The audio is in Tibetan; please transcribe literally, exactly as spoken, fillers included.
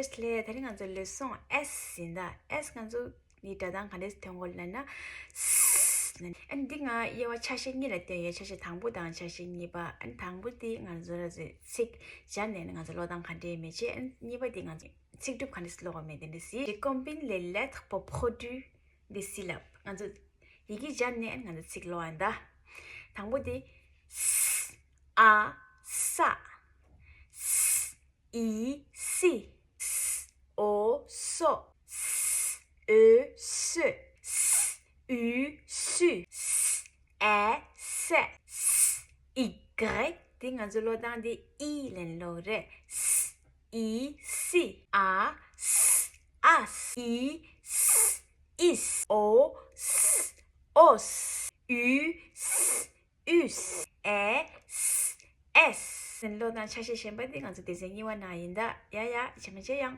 ལས་དེ་རིང་ང་ཚོ་ལེ་སོང་S ཡིན་ད། S ང་ཚོ་ནི་སྒྲ་གདངས་ག་འདྲས་ཐོན་དགོས་ལབ་ན། ཨ་ནི་འདི་ང་དབྱེ་བ་ཆ་ཤས་གཉིས་ལ་བཏོན་ཡོད། ཆ་ཤས་དང་པོ་དང་ཆ་ཤས་གཉིས་པ། ཨ་ནི་དང་པོ་དེ་ང་ཚོ་ར་ཚོས་ཚིག་སྦྱར་ནས་ནི་ང་ཚོ་ཀློག་སྟངས་ག་འདྲས་མེད་བྱས། ཨ་ནི་གཉིས་པ་དེ་ང་ཚོ་ཚིག་གྲུབ་ག་འདྲས་ཀློག་དགོས་མེད་དེ་འདྲས་ཟེར། Je combine les lettres pour produire des syllabes. ང་ཚོ་ཡི་གེ་སྦྱར་ནས་ཨ་ནི་ང་ཚོ་ཚིག་ཀློག་ཡིན་ད། དང་པོ་དེ། ས། ཨ། ས། ས། ཨི། སི། ས། འོ། སོ། ས། འོ། སོ། ས། ཨུ། སུ། ས། ཨེ། སེ། ས། ཨི་གྷེག་དེ་ང་ཚོ་ཀློག་སྟངས་དེ་ཨི་ལབ་ཀློག་རེད། ས། ཨི། སི། ཨ། ས། ཨ། ས། ཨི། ས། ཨིས། འོ། ས། འོ། སོ། ས། ཨུ། ས། ཨེ། སེ། ས། ཀློག་སྟངས་ཆ་ཤས་གཞན་པ་དེ་ང་ཚོ་སྡེ་ཚན་གཉིས་པ་ནང་ཡིན་ད། ཡ་ཡ། ཇེ་མ་ཇེ་ཡང་